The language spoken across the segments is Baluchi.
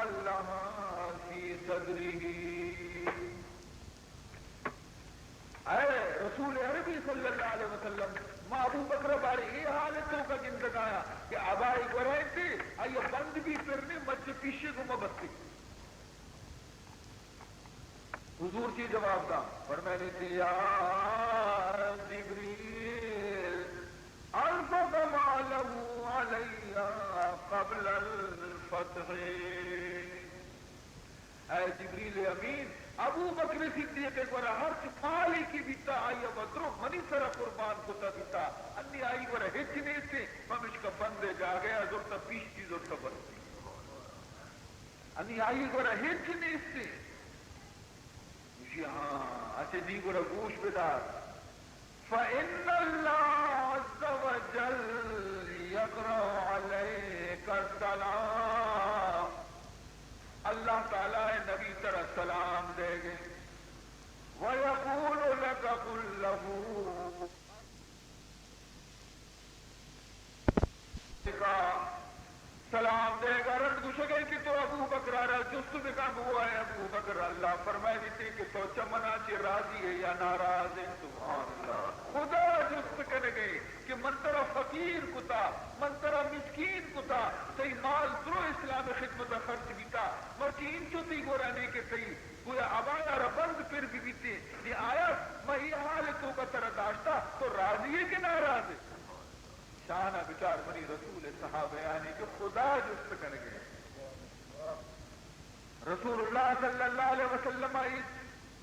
لها في صدره۔ اے رسول عربی صلی اللہ علیہ وسلم، ما ابو بکر بارے اے حال توکا گندگایا کہ ابائے گورا انتے، آئی بند بھی پرنے مچ پیشے گما بستے۔ حضور چی جواب دا؟ فرمائنی تھی، یا جبریل، انفق ماله علي قبل الفتح۔ اے جبریل امین، ابو بکر صدیق گورا ہرچ مالی کی بیتا، آئی بدرو منی سرا قربان کتا بیتا، انی آئی گورا ہچ نیستے، پمشکا بندے جاگہ زرتا پیشتی زرتا بستی۔ انی آئی گورا ہچ نیستی۔ گوشی، ہاں، اچھا جی گورا گوش بدار۔ فإن الله عز وجل يقرأ عليك السلام۔ اللہ تعالی نبی ترا سلام دے گے۔ ويقول لك قل له۔ سلام دے گا رند گوشگے کہ تو ابو بکر را جست بکن، بگو اے ابو بکر، اللہ فرمائے دیتے کہ تو چہ منا چی راضی ہے یا ناراض ہے؟ سبحان اللہ۔ خدا جست کنگے کہ من ترا فقیر کتا، من ترا مسکین کتا، تئی مال درو اسلام خدمت خرچ بیتا، مرچی انچو تئی گورا نے کہ تئی گویا ابایا را بند پر بہ بیتے، نی آیا ما اے حال توکا ترا داشتا، تو راضی ہے کہ ناراض ہے؟ شان بچار منی رسول صحابیانی کہ خدا جست کنگے۔ رسول اللہ صلی اللہ علیہ وسلم ء اے،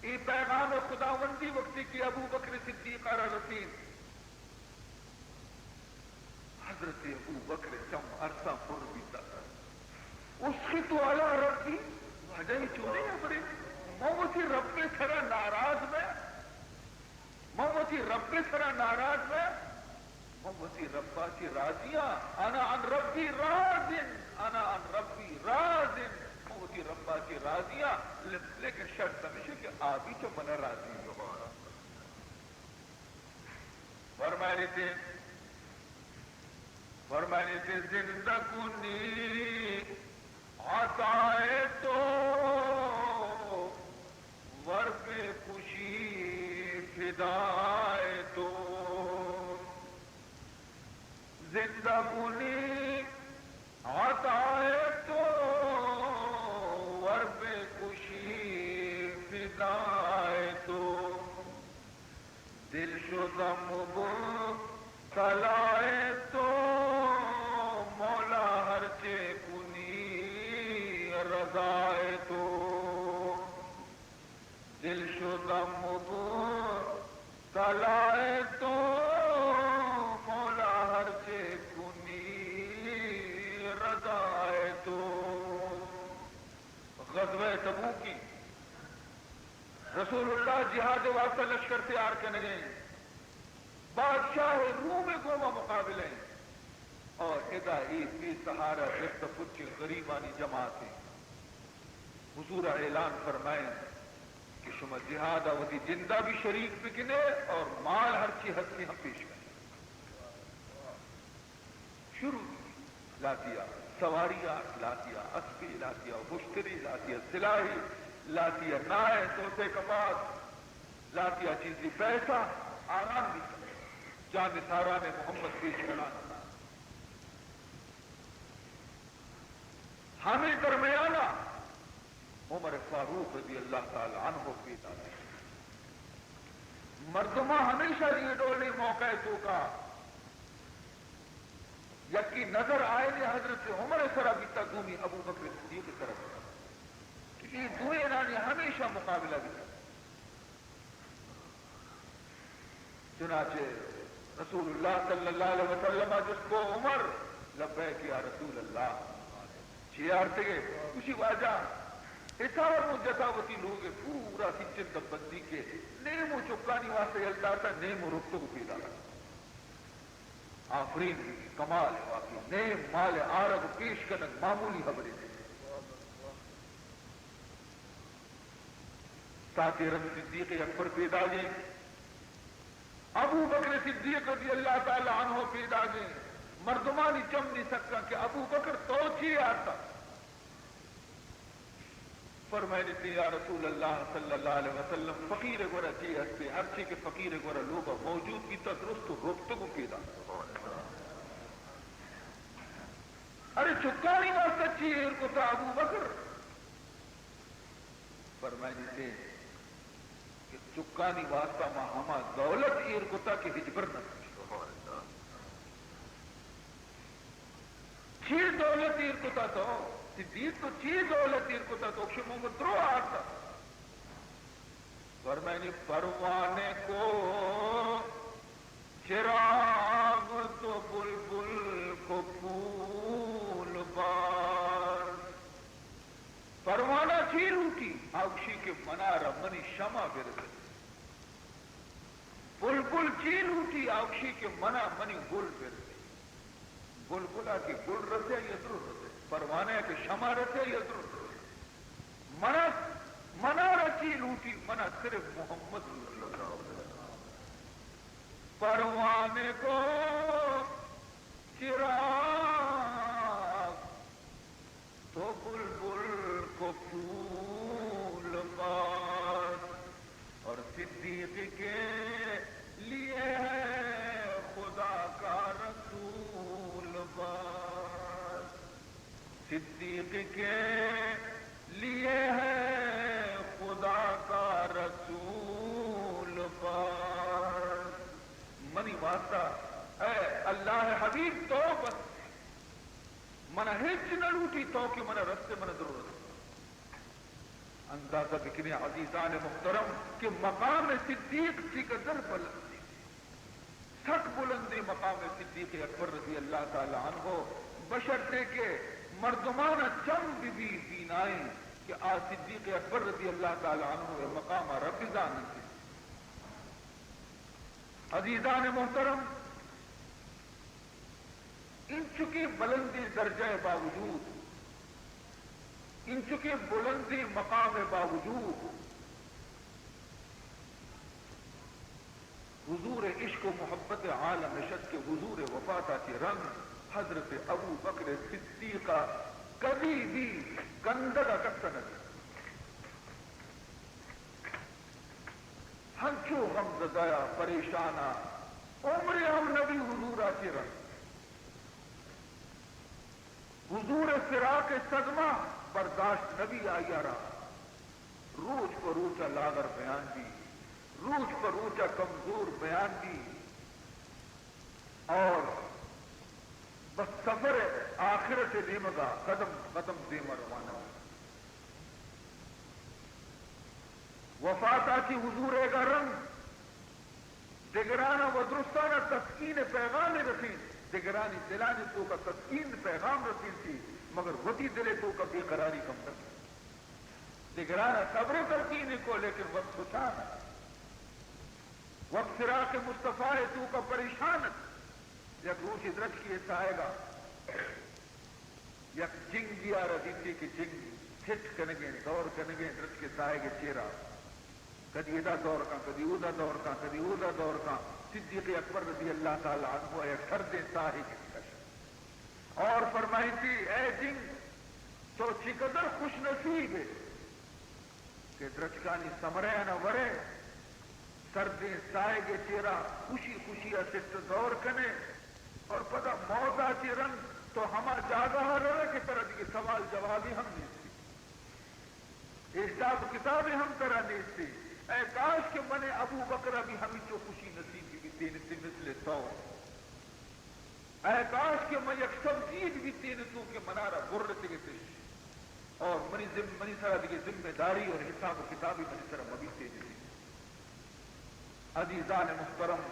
اے پیغام خداوندی وقتی کہ ابو بکر صدیق ء را رسید، حضرت ابو بکر چم ارساں پر بیتا۔ اسخط علی ربی، واجہ اے چونیں ہبرے؟ من وتی رب ء سرا ناراض بہ، من وتی رب ء سرا ناراض بہ، من وتی رب ء چی راضی آں۔ انا عن ربی راض، انا عن ربی راض، من وتی رب ء چی راضی آں، ل-، لیکن شرط ہمیش کہ آ بھی چہ من ء راضی بہ۔ فرمائیتے، فرمائیتے، زندہ کنی عطائے تو، ور بکشی فدائے تو۔ زندہ کنی عطائے تو، ور بکشی فدائے تو۔ دل شدم مبتلائے تو، مولا ہرچے کنی رضائے تو۔ دل شدم مبتلائے تو، مولا ہرچے کنی رضائے تو۔ غزوہ تبوکی رسول اللہ جہاد واسطہ لشکر تیار کنگے، بادشاہ روم گوما مقابلہ ہیں، اور ادا اے بے سہارا گرد پچ غریبانی جماعت ہیں۔ حضور اعلان فرمائیں کہ شما جہاد وتی جندا بھی شریک بکنے اور مال ہرچی ہستی ہم پیش کنے۔ شروع، لاتیا سواری آت، لاتیا اسپی، لاتیا ہشتری، لاتیا سلاہی، لاتیا نائے، توتے کپاس، لاتیا چیزی پیسہ، آرام بیتا۔ جان نثاران محمد پیش کنان۔ ہمے درمیانا عمر فاروق رضی اللہ تعالی عنہ پیدا۔ مردماں ہمیشہ اے ڈولیں موقع توکا یکی نظر آئے حضرت عمر سرا بیتا، دومی ابو بکر صدیق سرا بیتا۔ تو اے دوئینانی ہمیشہ مقابلہ بیتا۔ چنانچہ رسول اللہ صلی اللہ علیہ وسلم جست کو عمر، لبیک یا رسول اللہ، چی آرتگے؟ گوشی واجہ، حساب و جتا وتی لوگ پورا سچن دبندی کے، نیم و چکانی واسطے یل داتا، نیم و رکتگ و پیدا۔ آفرین، کمال ہے واقعی، نیم مال آرگ و پیش کنگ معمولی خبرے نہیں۔ ساتیں رند صدیق اکبر پیداگیں، ابو بکر صدیق رضی اللہ تعالی عنہ پیداگیں۔ مردمانی چم نی سکاں کہ ابو بکر تو چی آرتا؟ فرمائنیتی، یا رسول اللہ صلی اللہ علیہ وسلم، فقیر گورا چی ہستے؟ ہرچی کہ فقیر گورا لوگا موجود بیتا، درست و رپتگو پیدا۔ ارے چکانی واسطہ چی ایر کتا ابو بکر؟ فرمائنیتے کہ چکانی واسطہ ما ہما دولت ایر کتا کہ ہچبر نہ کت۔ چی دولت ایر کتا تو؟ صدیق تو چی دولت ایر کتا تو؟ شما درو آرتا۔ فرمائنی، پروانے کو چراغ تو بلبل کو پھول باز۔ پروانہ چی لوٹی؟ آ گوشی کہ منا را منی شمع برسے۔ بلبل چی لوٹی؟ آ گوشی کہ منا منی گل برسے۔ بلبلا کہ گل رسے، آئی ء درو رسے۔ پروانہ کہ شمع رسے، آئی ء درو رسے۔ منا، منا را چی لوٹی؟ منا صرف محمد لوٹی۔ پروانے کو چراغ تو بلبل کو پھول باز، اور صدیق کے لیے ہے خدا کا رسول باز۔ صدیق کے لیے ہے خدا کا رسول باز۔ منی واسطہ، اے اللہ حبیب، تو بس۔ من ہچ نہ لوٹی، تو کہ من رستے، من ضرورت۔ اندازہ بکنیں عزیزان محترم کہ مقام صدیق چی قدر بلندی، سک بلندی مقام صدیق اکبر رضی اللہ تعالی عنہ، بشرطے کہ مردمان چم بی بی بینائیں کہ آ صدیق اکبر رضی اللہ تعالی عنہ مقام رب زانتے۔ عزیزان محترم، انچکیں بلندیں درجہ ء باوجود، انچکیں بلندیں مقام ء باوجود، حضور عشق و محبت عالم نشت کہ حضور وفاتا چہ رند حضرت ابو بکر صدیقا کدی بھی کندگا کس نہ دیست۔ ہنچو غم زدہ ء پریشان ء عمرے ہم نبی حضور ء چہ رند۔ حضور ء فراق ء صدمہ برداشت نبی آئی ء را۔ روچ پہ روچ ء لاغر بیان بی، روچ پہ روچ ء کمزور بیان بی۔ اور بس سفر آخرت نیمگا قدم قدم دیما روانہ۔ وفاتا چی حضور ایگا رند دگرانا و درستانا تسکین پیغام رسین، دگرانی دلانی توکا تسکین پیغام رسین تھی، مگر وتی دل توکا بے قراری کم نہ۔ دگرانا صبر و تلقین کو، لیکن وقت سوچان وقت فراق مصطفی ء توکا پریشان ات۔ یک روچے درچکے ء ساہگا یک جنگی آرا دیتے کہ جنگ ہٹ کنگیں، دور کنگیں، درچکے ساہگ ء چیرا کدی ادا دور کن، کدی اودا دور کن، کدی اودا دور کن۔ صدیق اکبر رضی اللہ تعالی عنہ ء یک سردیں ساہے کش۔ اور فرمائیتی، اے جنگ، تو چقدر خوش نصیب ہے کہ درچکانی سمرے نہ ورے، سردیں ساہگ ء چیرا خوشی خوشی ء سٹ دور کنے، اور پدا موت ء چہ رند تو ہما جاگہ ء روے کہ ترا دگہ سوال جوابی ہم نیستی، حساب کتابی ہم ترا نیستی۔ اے کاش کہ من ابو بکر ء بھی ہمینچو خوشی نصیب بی بیتینتی مثل تو۔ اے کاش کہ من یک سبزی بہ بیتین تو کہ منارا برتگتش اور منی ذم-، منی سرا دگہ ذمہ داری اور حساب و کتابی منی سرا مہ بیتین۔ عزیزان محترم،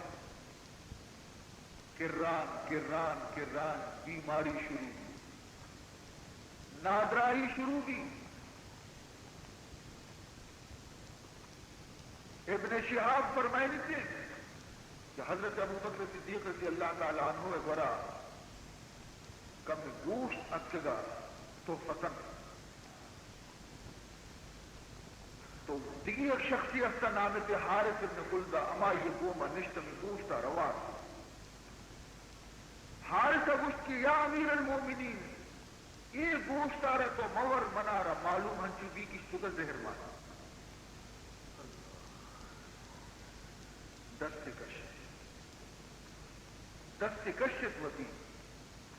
کران، کران، کران بیماری شروع بی، نادراہی شروع بی۔ ابن شہاب فرمائنیتے کہ حضرت ابوبکر صدیق رضی اللہ تعالی عنہ ء گورا کم گوشت اتکگا تحفتن۔ تو دگہ یک شخصی ہستا نامتے حارث ابن کلدہ، ہمائی گوما نشت ہمے گوشتا روان۔ حارث ء گوشت کہ یا امیر المومنین، اے گوشت ء را تو مور، منارا معلوم ہنچو بی کہ شتگا دست کشت، دست کشت وتی،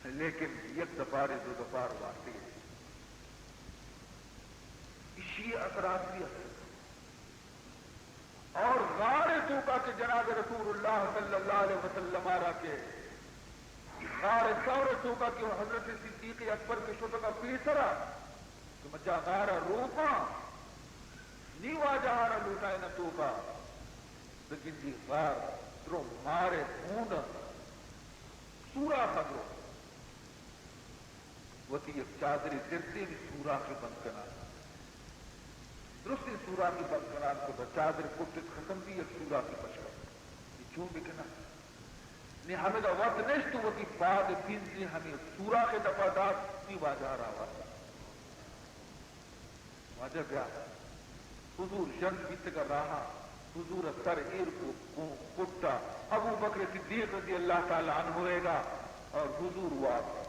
لیکن یک دپارے دو دپار وارتی۔ اشی اثرات بھی است۔ اور غار توکا کہ جناب رسول اللہ صلی اللہ علیہ وسلم آرا کہ غار ثور توکا کہ حضرت صدیق اکبر کہ شتگا پیسرا کہ مچا غار روپاں، نی واجہ آرا لوٹائنا توکا، بگندی غار درو مارے ہونڈ سوراخ درو۔ وتی یک چادرے گرتے بھی سوراخ بند کنان۔ درستیں سوراخ بند کنان کو بس چادر کٹت ختم بھی یک سوراخ پشکا۔ یہ چون بکنان؟ نی ہمیں دا وقت نشت تو وتی پاد پنزی ہمیں سوراخ دپا دات، نی واجہ راوا۔ واجہ بیا۔ حضور ژند بیتگ ء راہ ء حضور ء سر ایر کو-، کو-، کٹا۔ ابو بکر صدیق رضی اللہ تعالی عنہ ایگا اور حضور واب۔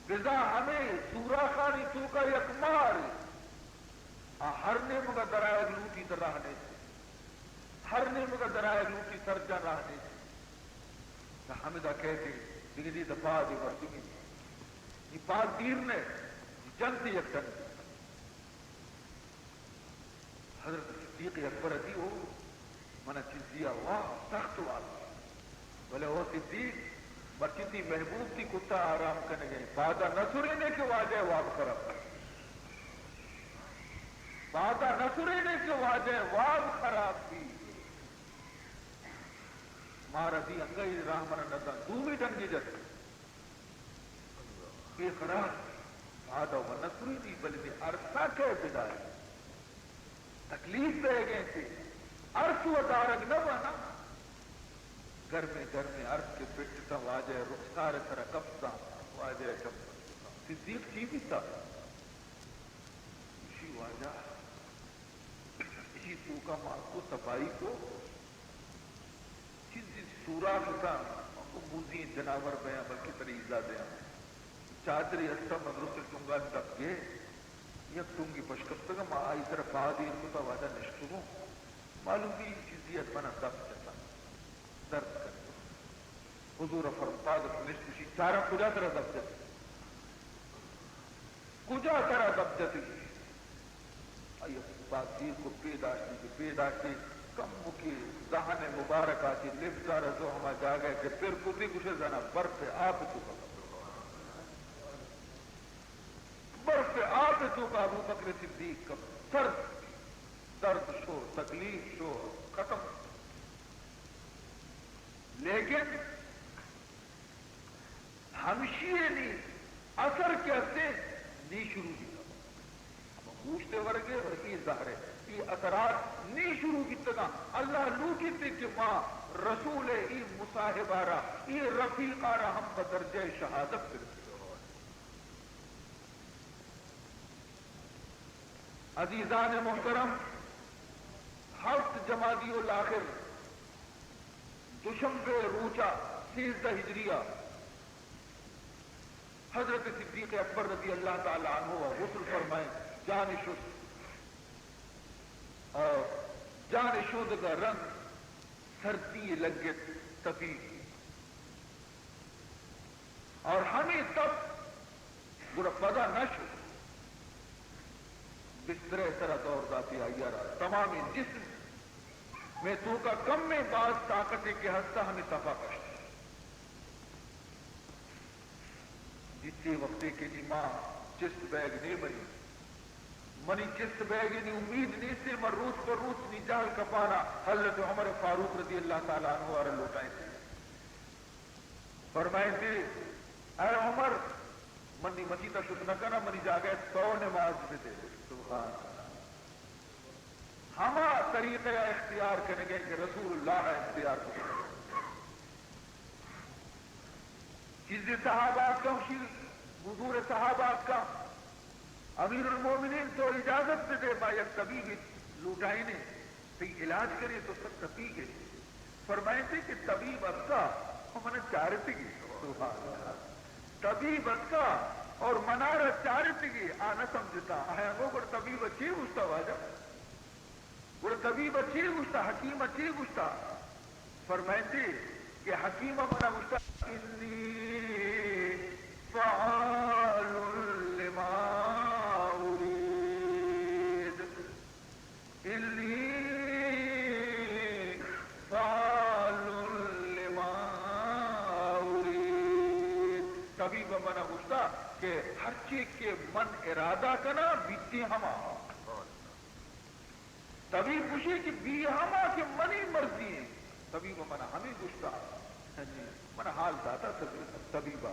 بزاں ہمے سوراخانی توکا یک مار آ ہر نیمگا درائگ لوٹی تہ راہ نیست۔ ہر نیمگا درائگ لوٹی سرجاں راہ نیست۔ تہ ہمدا کہتے بگندی تہ پادے مردمی نی پاد دیر نہ، جنت یک ڈن۔ حضرت صدیق اکبر ء دی او من چیزی ء واب سخت واب۔ بلے او صدیق، مرچی تی محبوب تی کتا آرام کنگے، پادا نہ سرینے کہ واجہ واب خراب۔ پادا نہ سرینے کہ واجہ واب خراب بی۔ مارا دی انگئی راہ من نہ داں، دومی ڈنگی جت۔ بے قرار، پادا و نہ سریدی، بلے بے ارسا کئے بداری۔ تکلیف بہ گئے تھے، ارس و دارگ نہ بنا۔ گرمے گرمے ارس کے پٹتا واجہ رخسار سرا کپتا، واجہ چم۔ صدیق چی بیتا؟ اشی واجہ، اشی توکا ماسکو صفائی کو، چیزی سوراخ اتاں، او موزی جناور بیاں، بلکہ ترا ایزا دیاں۔ چادرے استا مدرسہ ٹنگانی دپ گے، یک ٹنگی پشکپتگا، ما آئی سر پاد ایر کتا، واجہ نشتگوں۔ معلوم بی چیزی ات منا دپ جتا، درد کنگا۔ حضور فرمپاد نشت، گوشی، چارا کجا ترا دپ جت؟ کجا ترا دپ جتی؟ آئی پاک دیر کو پی داشتی کہ پی داشتی کمکی دہن مبارک آتی لبزار زو ہما جاگہ کہ پر کتی گوشے زنا برف آپ تو کا۔ برف آپ تو کا ابو بکر صدیق کا سر درد شو، تکلیف شو، ختم۔ لیکن ہمشی نی اثر کہ استے نی شروع بیتا۔ ہم گوشتے ورگے اور ای زہرے، ای اثرات نی شروع بیتگا۔ اللہ لوٹیتے کہ ما رسول ای مصاحبہ را، ای رفیقہ را ہم بدرجہ شہادت برسے۔ عزیزان محترم، ہفت جمادی الاخر، دوشنبے روچا، سیزدہ ہجری ء، حضرت صدیق اکبر رضی اللہ تعالی عنہ ء غسل فرمائیں، جان شست اور جان شودگا رنگ سردی لگت تپی۔ اور ہمے تپ گڑا پدا نہ شت، بسترے سرا دور داتی آئی ء را، تمامیں جسم میں توکا کمیں باز طاقتے کہ ہستا ہمے تپا کشت۔ جتے وقتے کہ نی ما چست بیگ نے منی، منی چست بیگ نی امید نیستے، من روچ پر روچ نی جہل کپانا حضرت عمر فاروق رضی اللہ تعالی عنہ ء را لوٹائیں۔ فرمائیتی، اے عمر، من نی مسیت ء شت نہ کناں، منی جاگہ ء تو نماز بدے۔ سبحان اللہ۔ ہما طریقہ ء اختیار کنگے کہ رسول اللہ ء اختیار کنگے۔ چیزے صحابہ اتکاں، شی حضور صحابہ اتکاں، امیر المومنین تو اجازت بدے، ما یک طبیبے لوٹائینے۔ تئی علاج کرے تو سک تپیگ ئے۔ فرمائیتے کہ طبیب اتکا و من چارتگی۔ سبحان اللہ۔ طبیب اتکا اور منارا چارتگی، آ نہ سمجھتا۔ آیا گو گڑ طبیب چی گوشتا واجہ؟ گڑا طبیب ءَ چے گوشتا، حکیم ءَ چے گوشتا؟ فرمائیتے کہ حکیم ءَ منا گوشتا، انی فعال لما ارید، انی فعال لما ارید۔ طبیب ءَ منا گوشتا کہ ہرچی کہ من ارادہ کناں، بیتی ہما۔ طبیب گوشی کہ بی ہما کہ منی مرضی ایں۔ طبیب ءَ منا ہمے گوشتا۔ ہاں جی، منا حال داتا طبیب، طبیب ءَ۔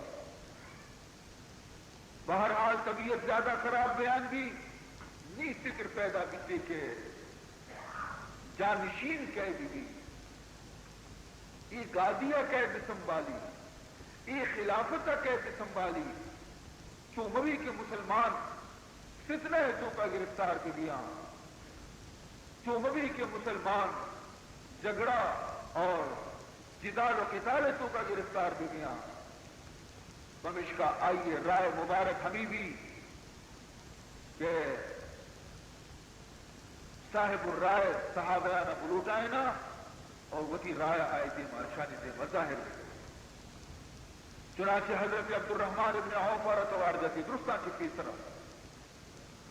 بہرحال، طبیعت زیادہ خراب بیان بی، نی فکر پیدا بیتے کہ جانشین کئے بی بی، اے گادی ءَ کئے بسنبھالی، اے خلافت ءَ کئے بسنبھالی۔ چو مبی کہ مسلمان فتنہ ءِ توکا گرفتار بہ بیاں، چو مبی کہ مسلمان جھگڑا اور جدال و قتال ءِ توکا گرفتار بہ بیاں۔ پمیشکا آئی ءِ رائے مبارک ہمے بی کہ صاحب الرائے صحابیان ءَ بلوٹائیناں اور وتی رائے آئی دیما، اشانی دیما ظاہر بکناں۔ چنانچہ حضرت عبدالرحمن ابن عوف ءَ را توار جتی، درستاں چہ پیسرا،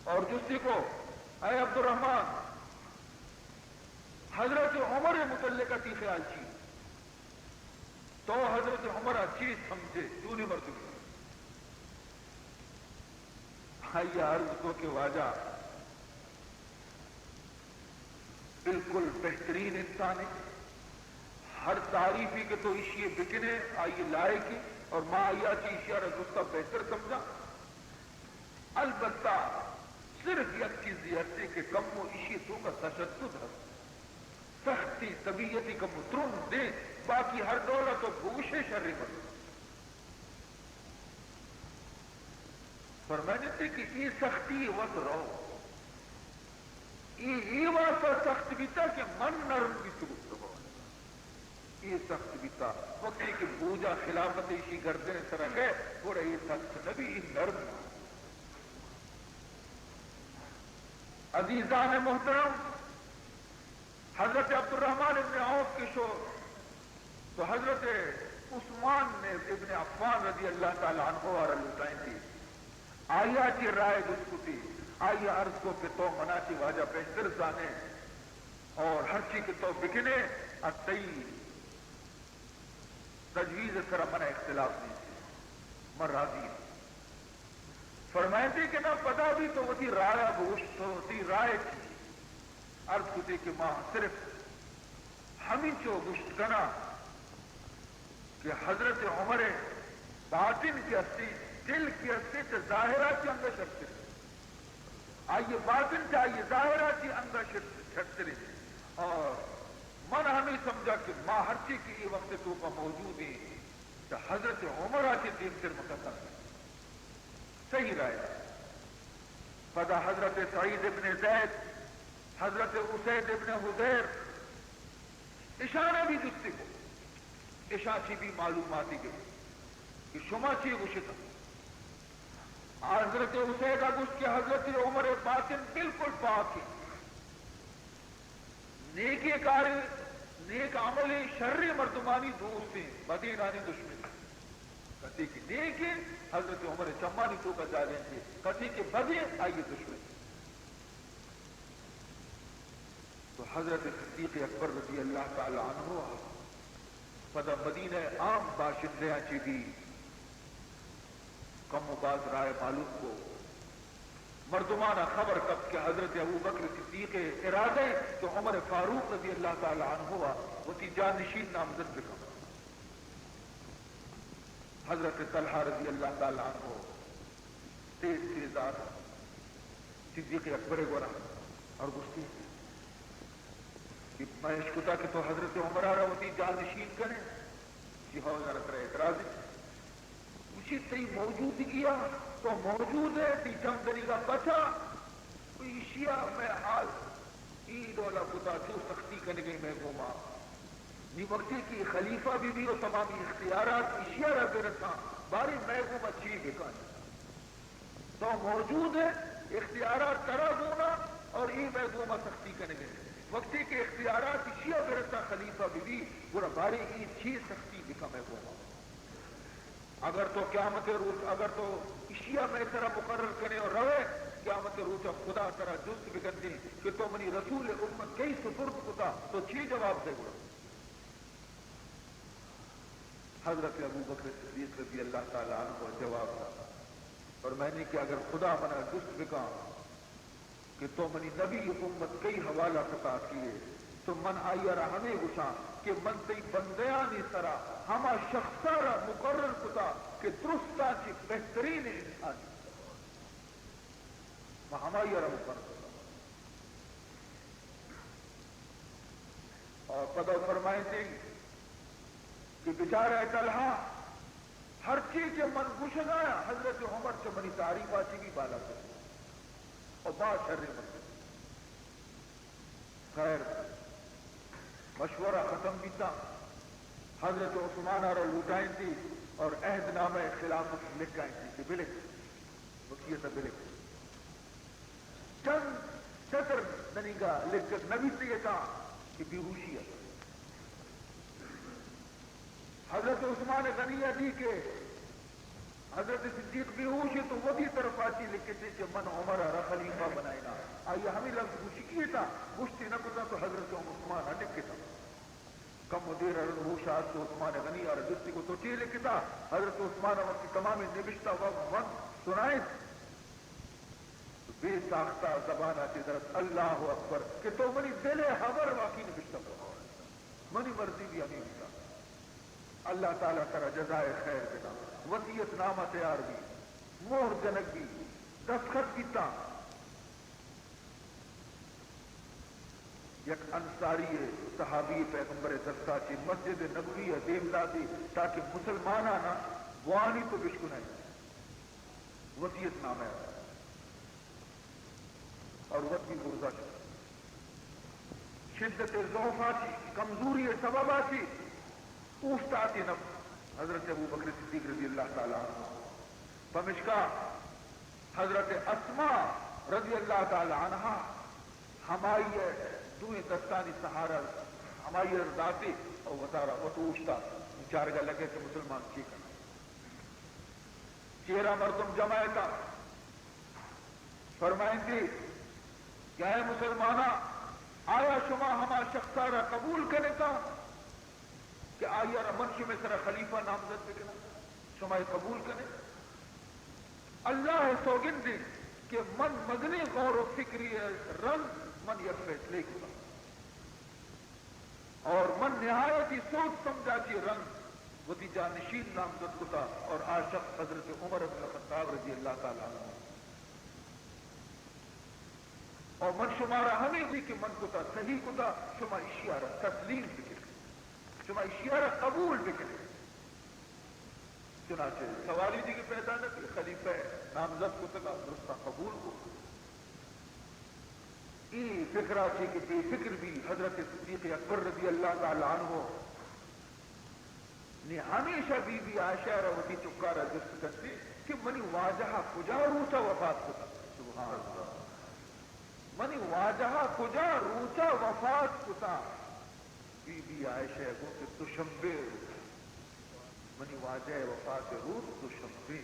اور جستی کو، اے عبدالرحمن، حضرت عمر ءِ متعلق تئی خیال چی؟ تو حضرت عمر ءَ چی سمجھے؟ چونیں مردمے؟ آئی ءَ عرض کو کہ واجہ، بالکل بہترین انسان ہے، ہر تعریفی کہ تو ایشی ءِ بکنے، آئی ءِ لائق ہے، اور ما آئی ءَ چہ ایشی ءَ را درستا بہتر سمجھاں۔ البتہ صرف یک چیزے ہستے کہ کمو ایشی ءِ توکا تشدد ہست، سختی، طبیعتی کمو ترندیں، باقی ہر ڈولا تو بگوشے شریں مردم۔ فرمائیتے کہ اے سختی وت رو، اے، اے واسطہ سخت بیتا کہ من نرم بیتگوں۔ اے سخت بیتا۔ وقتی کہ بوجا خلافت ایشی گردن سرا گئے، گڑا اے سخت نبی، اے نرم۔ عزیزان محترم، حضرت عبدالرحمن ابن عوف کہ شو تو حضرت عثمان نے ابن عفان رضی اللہ تعالی عنہ ءَ را لوٹائینتی۔ آئی ءَ چہ رائے جست کتی، آئی ءَ عرض کو کہ تو منا چہ واجہ بہتر زانے اور ہرچی کہ تو بکنے، ءُ تئی تجویز ءِ سرا منا اختلاف نیست، من راضی آں۔ فرمائیتے کہ نہ، پدا بھی تو وتی رائے ءَ بگوش، تو وتی رائے چی؟ عرض کتے کہ ما صرف ہمینچو گوشت کناں کہ حضرت عمر ءِ باطن کہ ہستی، دل کہ ہستی، چہ ظاہرا چہ انگا شرتر۔ آئی باطن چہ آئی ظاہرا چہ انگا شر-، شرتر۔ اور من ہمیں سمجھا کہ ما ہرچی کہ اے وقت توکا موجود ہیں، چہ حضرت عمر ءَ چہ دیمتر مقدم۔ صحیح رائے۔ پدا حضرت سعید ابن زید، حضرت اسید ابن حضیر، اشانا بھی جستی کو، اشاں چی بھی معلوماتی گپت کہ شما چی گوشتا۔ حضرت اسید ءَ گوشت کہ حضرت عمر باطن بالکل پاک ہے۔ نیکیں کارے، نیک عملے شریں مردمانی دوست انت، بدینانی دشمن انت۔ کسے کہ نیکیں، حضرت عمر چمانی توکا جاگہ انت، کسے کہ بدیں، آئی دشمن انت۔ تو حضرت صدیق اکبر رضی اللہ تعالی عنہ پدا مدینہ عام باشندیاں چی بھی کم و باز رائے معلوم کو۔ مردمانا خبر کپت کہ حضرت ابوبکر صدیق ءِ ارادہ انت کہ عمر فاروق رضی اللہ تعالی عنہ ءَ وتی جانشین نامزد بکن۔ حضرت طلحہ رضی اللہ تعالی عنہ تیز تیز آت صدیق اکبر ءِ گورا اور گوشتی کہ من اشکتا کہ تو حضرت عمر ءَ را وتی جانشین کنے، چی ہو یار ترا اعتراض ہے؟ گوشی، تئی موجودگی ءَ تو موجود ئے، تئی چم دریگا پچا، تو ایشی ءَ مئے حال ای ڈولا کتا، چو سختی کنگے مئے گوما۔ نی وقتی کہ خلیفہ بہ بی و تمامی اختیارات ایشی ءَ را برساں، بارے مئے گوما چی بکن؟ تو موجود ئے، اختیارات ترا گونا اور ای مئے گوما سختی کنگے۔ وقتی کہ اختیارات ایشی ءَ برسا خلیفہ بہ بی، گڑا بارے اے چے سختی بکن مئے گوما۔ اگر تو قیامت روچ، اگر تو ایشی ءَ مئے سرا مقرر کنے اور روے، قیامت روچ ءَ خدا ترا جست بکنتے کہ تو منی رسول امت کئی سپرد کتا، تو چے جواب دے گڑا؟ حضرت ابوبکر صدیق رضی اللہ تعالی عنہ جواب دات، فرمائنی کہ اگر خدا منا جست بکاں کہ تو منی نبی امت کئی حوالہ کتا کیے، تو من آئی ءَ را ہمے گوشاں کہ من تئی بندیانی سرا ہما شخصا را مقرر کتا کہ درستاں چہ بہترین انسان، من ہمائی ءَ را مقرر کتا۔ اور پدا فرمائیتی کہ بچارے طلحہ، ہرچی کہ من گوشگایاں، حضرت عمر چہ منی تعریفا چی بھی بالا کت اور باز شریں مردم۔ خیر، مشورہ ختم بیتا، حضرت عثمان ءَ را لوٹائینتی اور عہد نامہ خلافت لکھائینتی کہ بلکھ، وصیت بلکھ۔ چند سطر دنیگا لکھت نہ بیتگ اتاں کہ بیہوشی ات۔ حضرت عثمان غنی ءَ دی کہ حضرت صدیق بیہوش ات، تو وتی طرفا چی لکھتے کہ من عمر ءَ را خلیفہ بنائیناں۔ آئی ءَ ہمے لفظ گوشگی اتاں، گوشتی نہ کتاں تو حضرت عثمان ءَ لکھتاں۔ کم و دیر ءَ رند ہوش ءَ ات، عثمان غنی ءَ را جستی کو تو چے لکھتا؟ حضرت عثمان ءَ وتی تمامیں نبشتہ وت ونت سنائینت۔ بے ساختہ زبان ءَ چہ درت، اللہ اکبر، کہ تو منی دل ءِ ہبر واقعی نبشتہ کت۔ منی مرضی بھی ہمے بیتا۔ اللہ تعالی ترا جزائے خیر بدا۔ وصیت نامہ تیار بی، مہر جنگ بی، دستخط بیتا۔ یک انصاری ءِ، صحابی پیغمبر ءِ دستا چہ مسجد نبوی ءَ دیم داتی تاکہ مسلمانانا بوانی تو بشکنائی۔ وصیت نامہ ءَ اور وت بھی برزا شت۔ شدت ضعفا چی، کمزوری سببا چی اوشتاتی نہ۔ حضرت ابوبکر صدیق رضی اللہ تعالی عنہ، پمشکا حضرت اسماء رضی اللہ تعالی عنہا ہمائی دوئیں دستانی سہارا ہمائی داتی اور وتارا وت اوشتا چارگا لگے کہ مسلمان چی کنا۔ چیرا مردم جمع اتاں۔ فرمائندی کہ اے مسلماناں، آیا شما ہما شخصا را قبول کنتا کہ آئی ء را من شمئے سرا خلیفہ نامزد بکناں؟ شما اے قبول کنے؟ اللہ ء سوگند انت کہ من مزنیں غور و فکری ء رند من یک فیصلے کتاں۔ اور من نہایت ہی سوچ سمجھا چی رند وتی جانشین نامزد کتا اور آ شخص حضرت عمر ابن الخطاب رضی اللہ تعالی عنہ۔ اور من شمارا ہمیں گوشی کہ من کتا صحیح کتا، شما اشیارا تسلیم بکنے، شما اشیارا قبول بکنے۔ چنانچہ سوالی دیگہ پیدا نہ بی، خلیفہ نامزد کتگا، درستاں قبول کو۔ ای فکرا چی کہ بے فکر بی، حضرت صدیق اکبر رضی اللہ تعالی عنہ نی ہمیشہ بی بی عائشہ را وتی چکارا جست کنتی کہ منی واجہ کجا روچا وفات کتا؟ سبحان اللہ۔ منی واجہ کجا روچا وفات کتا؟ بی بی عائشہ گو کہ دوشنبے روچ۔ منی واجہ وفات روچ دوشنبے۔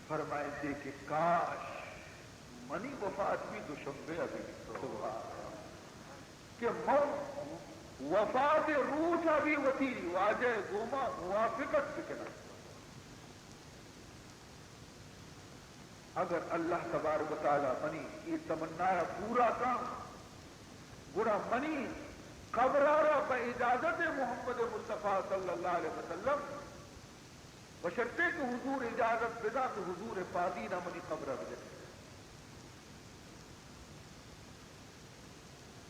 فرمائیتے کہ کاش منی وفات بھی دوشنبے ابھی۔ سبحان اللہ۔ کہ من وفات روچ ابھی وتی واجہ گوما موافقت بکناں۔ اگر اللہ تبارک و تعالی منی اے تمنا ء پورا کن، گڑا منی قبر ء را بہ اجازت محمد مصطفی صلی اللہ علیہ وسلم، بشرطے کہ حضور اجازت بداں تو حضور پادین ء منی قبر ء بجنیں۔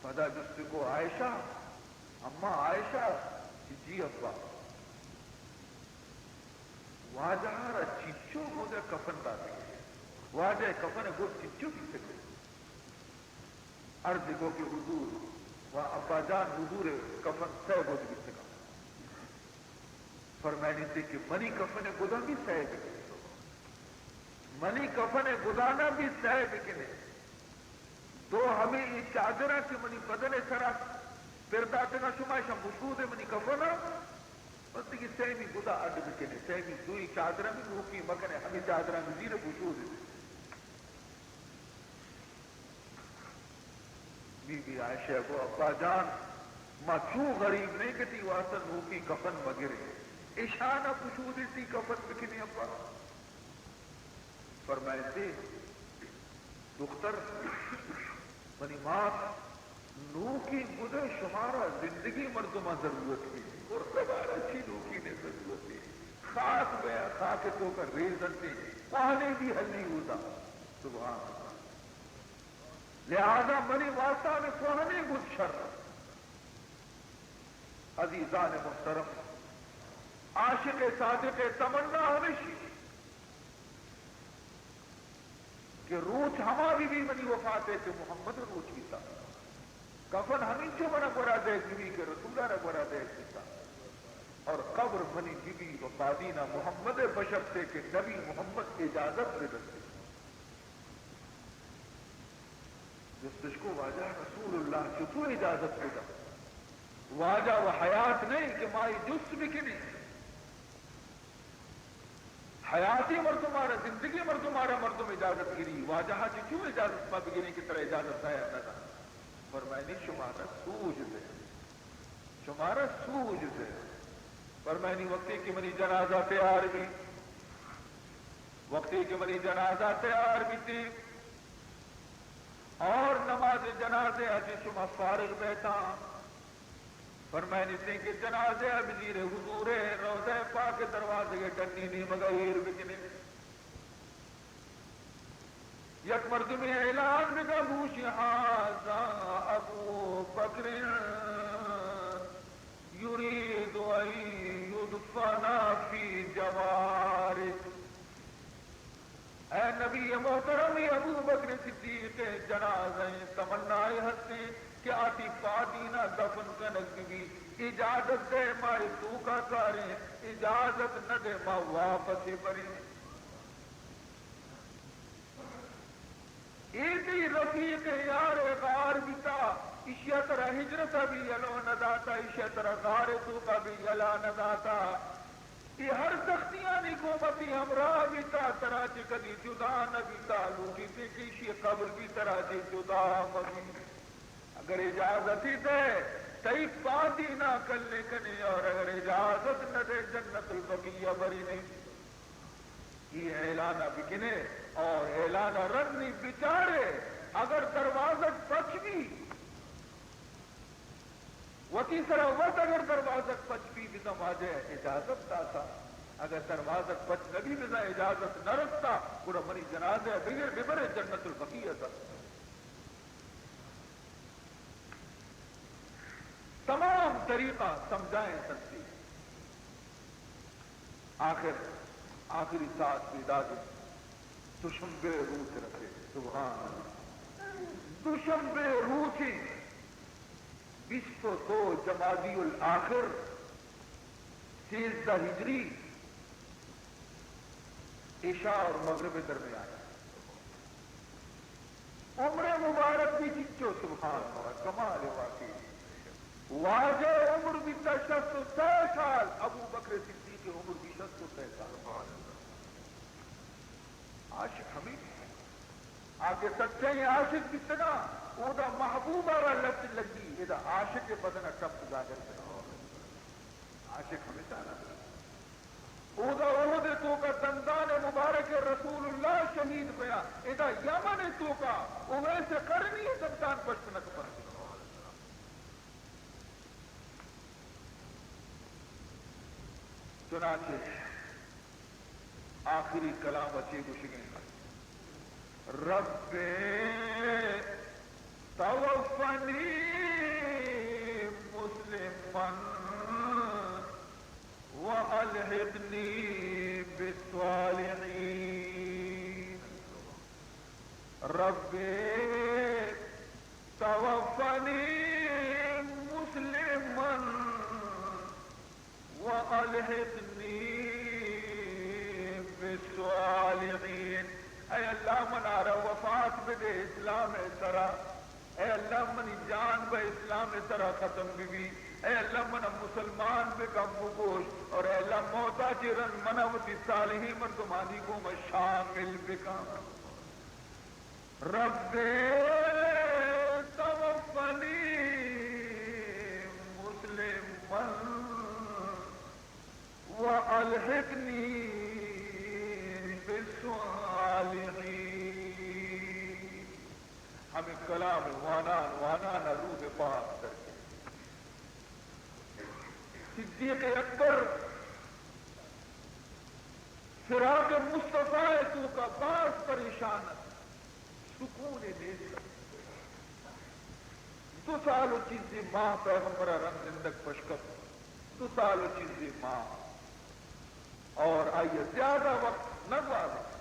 پدا جست کو عائشہ، اماں عائشہ؟ جی ابا۔ واجہ ء را چنچو گودا کفن داتگ؟ واجہ ء کفن ء گد چنچو بیتگ؟ عرض کو کہ حضور و ابا جان، حضور ء کفن سئے گد بیتگ۔ فرمائنیتے کہ منی کفن ء گداں بھی سئے بکنے، منی کفن ء گداناں بھی سئے بکنے۔ تو ہمے اے چادراں کہ منی بدن ءِ سرا پر داتگاں شما، اشاں بشودے منی کفناں، بس دگہ سیمی گدا اڈ بکنے، سیمی دوئی چادراں بھی نوکی مکنے، ہمے چادراں بزیرے بشودے۔ بی بی عائشہ گو، ابا جان، ما چو غریب نئیں کہ تئی واسطہ نوکی کفن مگریں، اشانا بشودے تئی کفن بکنیں ابا۔ فرمائیتے، دختر، منی مات، نوکیں گدے شمارا زندگی مردماں ضرورت ہے، مردمارا چی نوکی نے ضرورت ہے؟ خاک بیا، خاک تو کا ریزنتے، کوہنے بھی ہلی ہوتا۔ سبحان اللہ۔ لہذا منی واسطہ میں کوہنے گد شر۔ عزیزان محترم، عاشق صادق تمنا ہمیشی کہ روچ ہما بہ بی منی وفات ءِ کہ محمد ءِ روچ بیتا، کفن ہمینچو منا گورا دئیگ بہ بی کہ رسول ءَ را گورا دئیگ بیتا، اور قبر منی بہ بی وفادینا محمد ءِ بشرطے کہ نبی محمد اجازت بدنت۔ جستش کو، واجہ رسول اللہ چطور اجازت بدنت؟ واجہ و حیات نئیں کہ ما اے جست بکنیں۔ حیاتی مردم آرا، زندگی مردم آرا مردم اجازت گری، واجہ ءَ چہ چون اجازت ما بگریں کہ ترا اجازت دایا نہ دا؟ فرمائنی، شمارا سوج دے، شمارا سوج دے۔ فرمائنی، وقتی کہ منی جنازہ تیار بی، وقتی کہ منی جنازہ تیار بیتی اور نماز جنازے ءَ چہ شما فارغ بیتاں، فرمائنی تیں کہ جنازہ ءَ بزیرے حضور ءِ روضہ پاک ءِ دروازگ ءِ ڈنی نیمگ ءَ ایر بکنے۔ یک مردمے اعلان بکا، بوشی، ھذا ابو بکر یرید ان یدفن فی جوارک۔ اے نبی محترم، اے ابو بکر صدیق ءِ جنازہ ءِ تمنا ءَ ھستیں کہ آ تئی پادینا دفن کنگ بہ بی، اجازت دے ما اے توکا کاریں، اجازت نہ دے ما واپس ءَ بریں۔ اے تئی رفیق یار غار بیتا، ایشی ءَ ترا ہجرت ءَ بھی یلو نہ داتا، ایشی ءَ ترا غار ءِ توکا بھی یلا نہ داتا۔ اے ہر سختیانی گوما تئی ہمراہ بیتا، ترا چہ کدی جدا نہ بیتا، لوٹیتے کہ ایشی قبر بھی ترا چہ جدا مہ بی۔ اگر اجازتی دے، تئی پادینا کلے کنے، اور اگر اجازت نہ دے، جنت البقیع برنے۔ اے اعلان ءَ بکنے اور اعلان ءَ رندی بچارے، اگر دروازگ پچ بی، وتی سرا وت اگر دروازگ پچ بی، بزاں واجہ اجازت داتا، اگر دروازگ پچ نہ بی، بزاں اجازت نہ رستا، گڑا منی جنازہ ءَ بگر ببرے جنت البقیع ءَ۔ تمام طریقہ سمجھائیں سنتی۔ آخر، آخری ساعت پیداگ انت۔ دوشنبے روچ رسے۔ سبحان اللہ۔ دوشنبے روچ، بیست و دو جمادی الآخر، سیزدہ ہجری، عشاء اور مغرب درمیان۔ عمر مبارک بھی چچو، سبحان اللہ، کمال واقعی۔ واجہ عمر بیتا شست و سئے سال، ابو بکر صدیق عمر بھی شست و سئے سال۔ عاشق ہمیں آ کہ سچیں عاشق بیتگا، اودا محبوب ءَ را لت لگی، ادا عاشق بدن ءَ ٹپ ظاہر بیتگ۔ عاشق ہمیں سالا۔ اودا احد ءِ توکا دندان مبارک رسول اللہ شہید بیا، ادا یمن ءِ توکا اویس قرنی ءِ دندان پشت نہ کپنت۔ چنانچہ آخری کلام ءَ چے گوشگ ءَ انت؟ رب توفنی مسلما و الحقنی بالصالحین۔ رب توفنی مسلما و الحقنی بالصالحین۔ اے اللہ، منارا وفات بدے اسلام ءِ سرا، اے اللہ، منی جان بہ اسلام ءِ سرا ختم بہ بی۔ اے اللہ، منا مسلمان بکن بگوش، اور اے اللہ، موتا چہ رند منا وتی صالحیں مردمانی گوما شامل بکن۔ رب توفنی مسلما و الحقنی بالصالحین۔ ہمے کلام وانان وانان ءَ روح پاک در کئیت۔ صدیق اکبر فراق مصطفی ءِ توکا باز پریشان ات، سکونے نیست ات۔ دو سال و چیزے ماہ پیغمبر ءَ رند زندگ پش کپت، دو سال و چیزے ماہ، اور آئی ءَ زیادہ وقت نہ گوازینت۔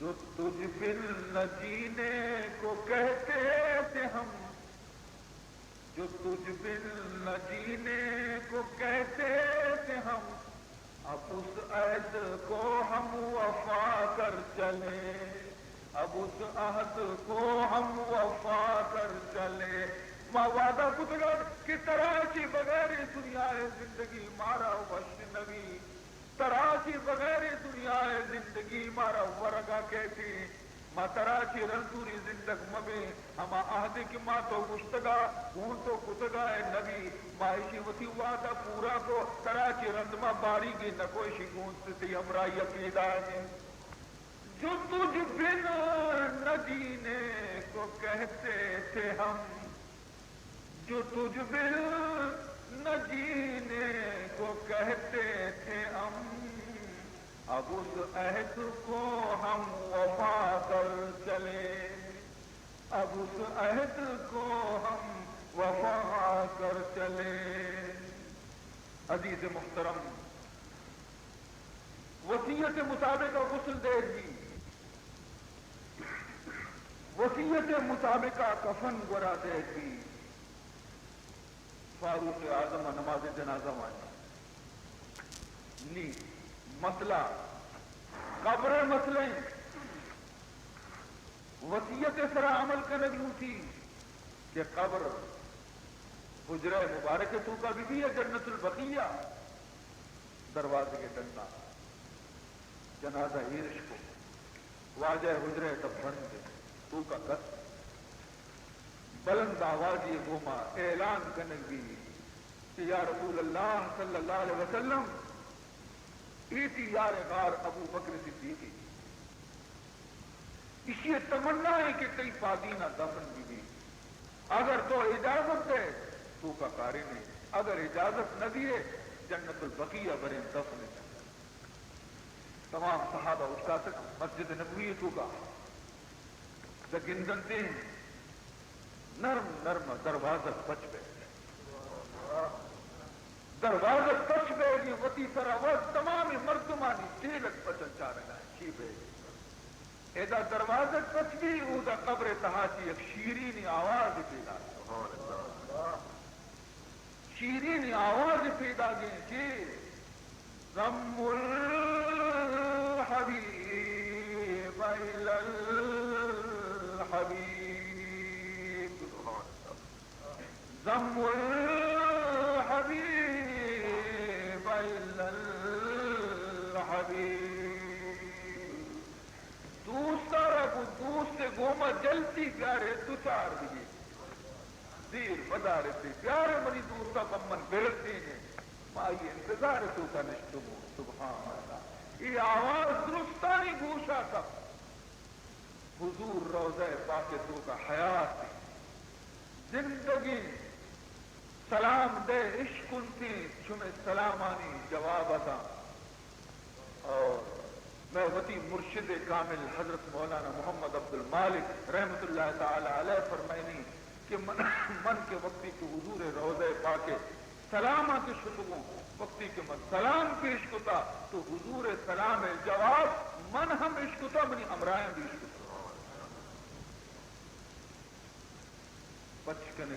جو تجھ بن نہ جینے کو کہتے تھے ہم، جو تجھ بن نہ جینے کو کہتے تھے ہم، اب اس عہد کو ہم وفا کر چلے، اب اس عہد کو ہم وفا کر چلے۔ ما وعدہ کتگ ات کہ ترا چہ بغیر دنیا ءِ زندگی مارا وش نہ بی۔ ترا چہ بغیر دنیا ءِ زندگی مارا ورگ ءَ کیت۔ ما ترا چہ رند دوری زندگ مہ بیں۔ ہما عہدے کہ ما تو گوشتگ ءَ گوں تو کتگ ءَ اے نبی، ما ایشی وتی وعدہ پورا کو۔ ترا چہ رند ما باریگے نہ کو، ایشی گوں تئی ہمراہی ءَ پیداگ ایں۔ جو تجھ بن نہ جینے کو کہتے تھے ہم، جو تجھ بن نہ جینے کو کہتے تھے ہم، اب اس عہد کو ہم وفا کر چلے، اب اس عہد کو ہم وفا کر چلے۔ عزیز محترم، وصیت مطابق غسل دئیگ بی، وصیت مطابق کفن گورا دئیگ بی۔ فاروق اعظم نماز جنازہ وانی۔ نی مسئلہ قبر مسئلہ ایں۔ وصیت سرا عمل کنگ لوٹی کہ قبر حجرہ مبارک توکا بہ بی یا جنت البقیع۔ دروازگ ءِ ڈنا جنازہ ایرش کو، واجہ ءِ حجرہ ءِ تہ بند ءِ توکا کت۔ بلند آوازی ءِ گوما اعلان کنگ بی کہ یا رسول اللہ صلی اللہ علیہ وسلم، اے تئی یار غار ابو بکر صدیق ایں۔ ایشی ءِ تمنا ایں کہ تئی پادینا دفن بہ بی۔ اگر تو اجازت دئے، توکا کاریں ایں، اگر اجازت نہ دیئے، جنت البقیع بریں دفن ایں۔ تمام صحابہ اوشتاتگ مسجد نبوی توکا، داں گندنت ایں، نرم نرم دروازگ پچ بیت۔ دروازگ پچ بیگی، وتی سرا وت تمام مردمانی چیلگ پچ انچارگا چی بیگی۔ ادا دروازگ پچ بی، اودا قبر تہا چی یک شیرینی آواز پیدا۔ شیرینی آواز پیدا گی کہ ضم الحبیب الی الحبیب۔ ضم الحبیب الی الحبیب۔ دوست ءَ را گوں دوست ءِ گوما جلدی بیارے، دوچار بگی۔ دیر مدارے، بیارے منی دوست ءَ پہ من برسینے۔ ما آئی انتظار توکا نشتگوں۔ سبحان اللہ۔ اے آواز درستانی گوشا کپت۔ حضور روضہ پاک توکا حیات ایں، زندگیں۔ سلام دئے اشکنتیں، شمئے سلامانی جواب داں۔ اور مئے وتی مرشد کامل حضرت مولانا محمد عبدالمالک رحمت اللہ تعالی علیہ فرمائنی کہ من، من کہ وقتی کہ حضور روضہ پاک سلاماں کہ شتگوں، وقتی کہ من سلام پیش کتا تو حضور سلام جواب من ہم اشکتا، منی ہمراہیں بھی اشکتا۔ پچ کنگ،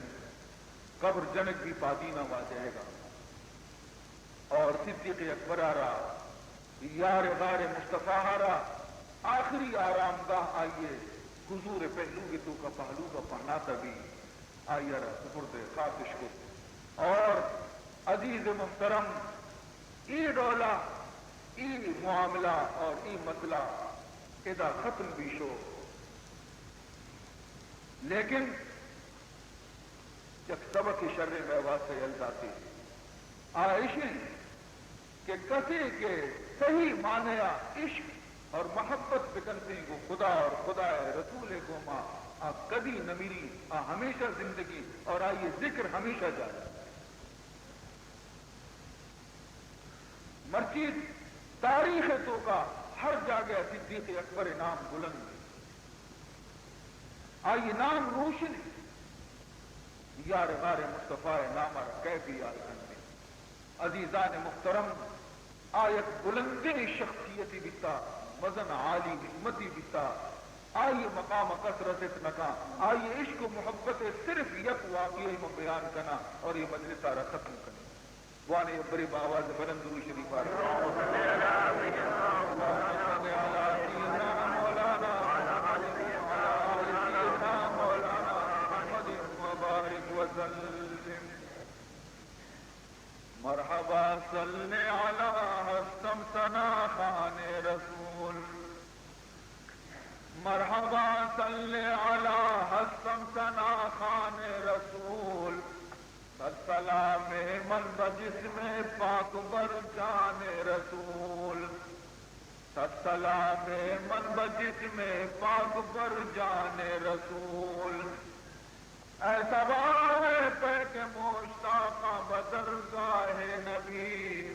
قبر جنگ بی پادینا واجہ گا۔ اور صدیق اکبر را، یار غار مصطفی را آخری آرامگاہ آئیے حضور ءِ پہلوگ ءِ توکا پہلوگا پہناتا بی، آئی ءَ را سپرد خاصش کت۔ اور عزیز محترم، اے ڈولا اے معاملہ اور اے مسئلہ ادا ختم بی شو۔ لیکن یک سبق شریں مئے واسطہ یل داتے، آ اش انت کہ کسے کہ صحیح معنی ءَ عشق اور محبت بکنتیں گوں خدا اور خدا ءِ رسول ءِ گوما، آ کدی نہ مری، آ ہمیشہ زندگی اور آئی ذکر ہمیشہ جاری۔ مرچی تاریخ ءِ توکا ہر جاگہ صدیق اکبر ءِ نام بلند انت، آئی نام روشن انت۔ یار غار مصطفی ءِ نام ءَ را کئے بے حال کنت؟ عزیزان محترم، آ یک بلندیں شخصیتی بیتا، مزن عالی ہمتی بیتا، آئی مقام کس رست نکا۔ آئی عشق و محبت ءِ صرف یک واقعہ من بیان کنا اور یہ مجلس ءَ را ختم کنی۔ بوانے برے با آواز بلند درود شریف آ۔ اللهم صل على سيدنا مولانا محمد وعلى آل سيدنا مولانا محمد وبارك وسلم۔ مرحبا صل على هستم ثنا خان رسول۔ مرحبا صل على هستم ثنا خان رسول۔ سلام من بہ جسم پاک بر جان رسول۔ سلام من بہ جسم پاک بر جان رسول۔ اے صبا، اے پیک مشتاقاں بہ درگاہ نبی۔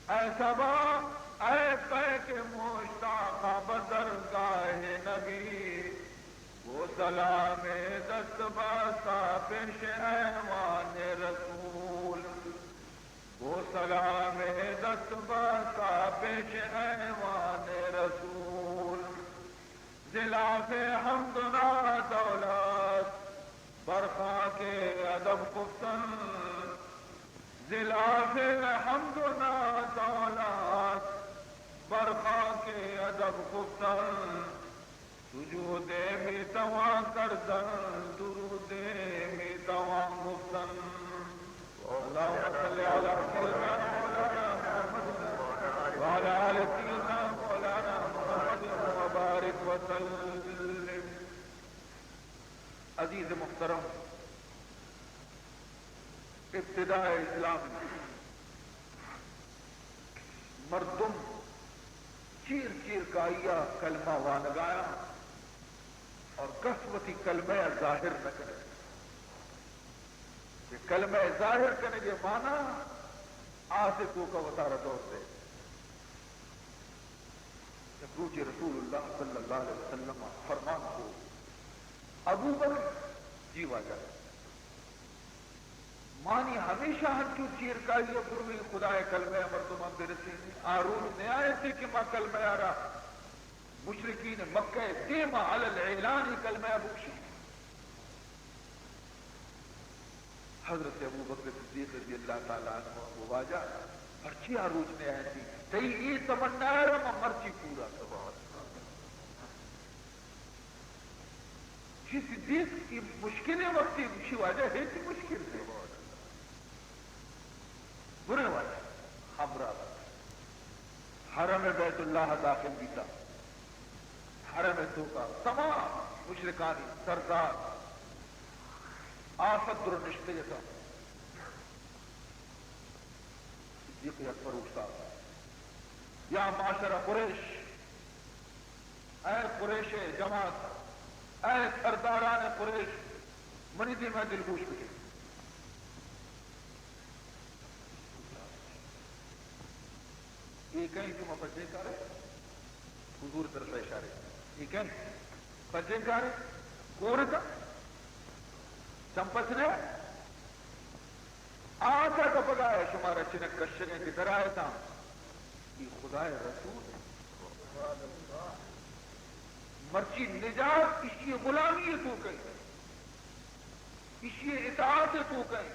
اے صبا، اے پیک مشتاقاں بہ درگاہ نبی۔ گو سلام دست بستا پیش ایوان رسول۔ گو سلام دست بستا پیش ایوان رسول۔ ز لاف حمد و ناز دولت بر خاک ادب خفتن۔ ز لاف حمد و ناز دولت بر خاک ادب خفتن۔ سجودے می توان کردن، درودے می توان گفتن۔ اللهم صل على سيدنا مولانا محمد وعلى آل سيدنا مولانا محمد وبارك وسلم۔ عزیز محترم، ابتداء اسلام مردم چیر چیر کائی ءَ کلمہ وانگایاں اور کس وتی کلمہ ءَ ظاہر نہ کنت۔ کہ کلمہ ءِ ظاہر کنگ ءِ معنی آس ءِ توکا وتارا دور دے۔ یک روچے رسول اللہ صلی اللہ علیہ وسلم ءَ فرمان کو، ابو بکر، جی واجہ، مانی ہمیشہ ہنچو چیرکائی ءَ برویں خدا ءِ کلمہ ءَ مردماں برسینیں۔ آ روچ نیایت کہ ما کلمہ ءَ را مشرکین مکہ ءِ دیما علی الاعلان کلمہ ءَ بگشیں۔ حضرت ابوبکر صدیق رضی اللہ تعالی عنہ گو، واجہ، پرچی آ روچ نیایتی؟ تئی اے تمنا ءَ را من مرچی پورا کناں۔ چی صدیق، اے مشکلیں وقتے؟ گوشی، واجہ، ہچ مشکل نہ۔ برے واجہ، ہمراہ بات۔ حرم بیت اللہ داخل بیتا۔ حرم توکا تمام مشرکانی سردار آسد در نشتگ اتاں۔ صدیق اکبر اوشتاتا، یا معشر قریش، اے قریش جماعت، اے سرداران قریش، منی دیما دلگوش بکن۔ اے کئے؟ شما پجے کارے؟ حضور طرف اشارے۔ اے کئے؟ پجے کارے؟ کورتا؟ چمپس نے؟ آسا کپگا ہے، شمارا چنک کشگیں کہ درائتاں۔ اے خدائے رسول۔ مرچی نجات اشی غلامی توکئے، اشی اطاعت توکئے۔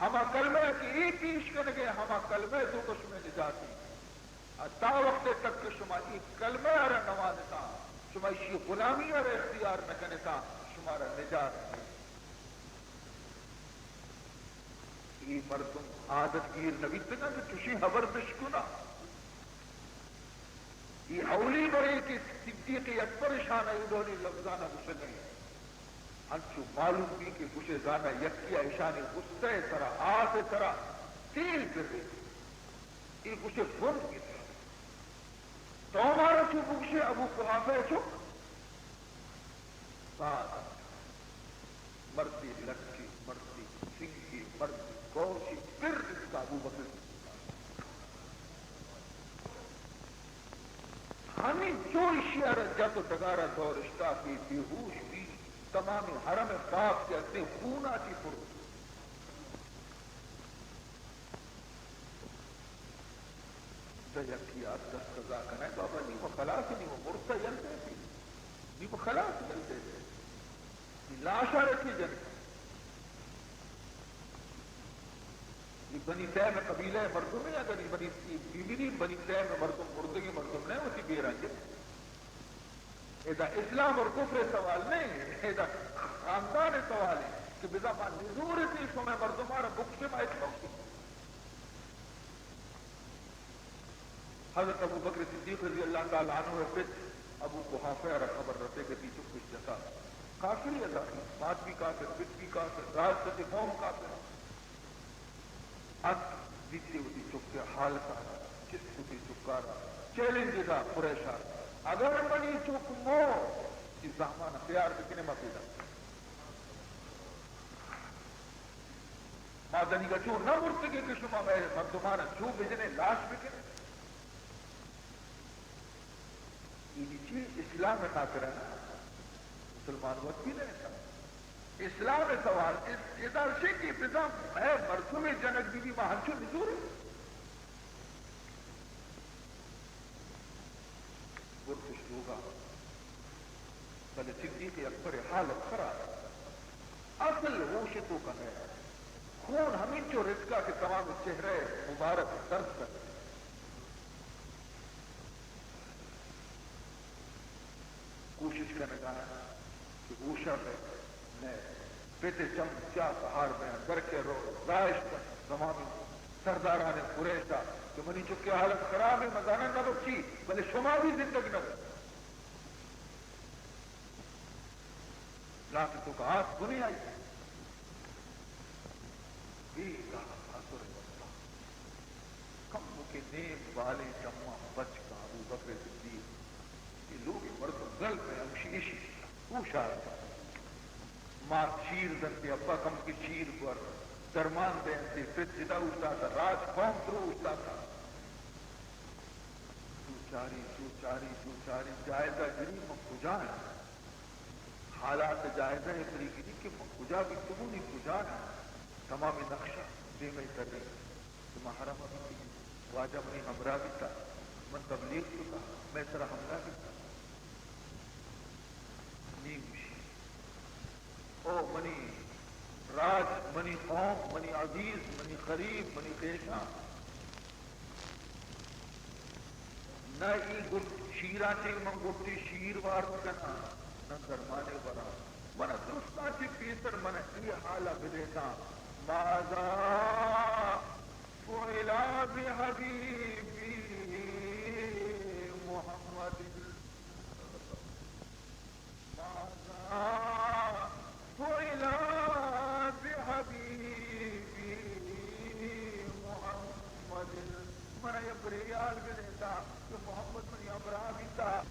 ہما کلمہ کہ اے پیش کنگے، ہما کلمہ توکا شمئے نجاتی۔ تا وقت تک کہ شما اے کلمہ ءَ را نہ وانتاں، شما ایشی غلامی ءَ را اختیار نہ کنتا، شمارا نجات نیست۔ اے مردم عادت گیر نہ بیتگاں کہ چشیں ہبر بشکناں۔ اے اولی برے کہ صدیق اکبر شان اے ڈولی لفظانا گشگے۔ انچو معلوم بی کہ گشے زانا یکی ءَ اشانی غصہ ءِ سرا، آس ءِ سرا تیل پرے۔ اے گشے بن گپت۔ تو مارا چو بگشے ابو قحافہ چک؟ ساد مردے لکے، مردے سنگے، مردے کوشے پر اتکا ابو بکر۔ ہمیں چو ایشی ءَ را جت و ڈگار ءَ دور اشتاپی بے ہوش بی، تمامیں حرم پاک کہ اندے خونا چی پر۔ دہ یکی آت دست قضا کنئے، بابا، نی و خلاص، نی و مرتا یل دیتی، نی و خلاص یل دیتی۔ نی لاشا رکھی جن۔ نی بنی تیم قبیلہ مردم ہے، اگر نی بنی، بی بی نی بنی تیم مردم، مردگی مردم نہ ہوتی بے رنگ۔ ادا اسلام اور کفر سوال نہیں، ادا خاندان سوال ہے کہ بزا ما نزور تی شما مردمانا بکشے ما اتفاق۔ حضرت ابو بکر صدیق رضی اللہ تعالی عنہ ءِ پت ابو قحافہ ءَ را خبر رسے کہ تی چک کش جتا۔ کافر ءَ ذاتی، مات بھی کافر، پت بھی کافر، راج ستے قوم کافر۔ ات دیتے وتی چک ءِ حالت ءَ را، چست کتی چک ءَ را، چیلنج دا قریش ءَ را، اگر منی چک مو، تی زامن تیار بکنے ما پیدا۔ ما دنیگا چو نہ مرتگیں کہ شما مئے مردمانا چو بجنے، لاش بکنے۔ اے چی اسلام خاطر ہے نا؟ مسلمان وقت بھی نہیں تھا۔ اسلام سوال اس، ادا شے کہ بزاں مئے مردم جنگ بی بی ما ہنچو نزورے۔ برتش لوگا۔ بلے صدیق اکبر ءِ حالت خراب۔ اصل ہوش ءِ توکا نہ۔ خون ہمینچو رتکا کہ تمام چہرہ مبارک درد کنت۔ کوشش کنگا کہ ہوشا بہ نئے۔ پت ءِ چم سیاہ پہار بیاں، درکے رو، راہشت کنت تمامی سرداران قریش ءَ کہ منی چکے حالت خراب ہے، مزانن نہ بچی، بلے شما بھی زندگ نہ بچی۔ لاپ توکا آس بنے آئی۔ بیگاہ آسر وقتا کمکے نیم بالیں چماں بچ کن ابو بکر صدیق۔ اے لوگ مردم گل پہ ہمشی ایشی ہوشار۔ مات شیر دنتے، ابا کمکے شیر گور، درمان دینتے، پت جتا اوشتاتا، راج قوم درو اوشتاتا۔ چو چاری، چو چاری، چو چاری، جائزہ گری من کجا ہیں؟ حالات جائزہ ءَ پری گری کہ من کجا بیتگوں، نی کجا ہیں؟ تمامی نقشہ دیمے تری کہ من حرم بیتگی، واجہ منی ہمراہ بیتا، من تبلیغ کتا، مئے سرا حملہ بیتا۔ نی گوشی، او منی راج، منی قوم، منی عزیز، منی قریب، منی خیشاں، نہ ای گٹ شیراں چے من گٹی شیر وارت کناں، نہ درمانے وراں۔ من درستاں چے پیسر من ای حالا بدیتاں۔ ماذا فعل بحبیبی محمد۔ ماذا فعل بحبیبی محمد۔ من ءَ یک برے حال بدیتا کہ محمد منی ہمراہ بیتا۔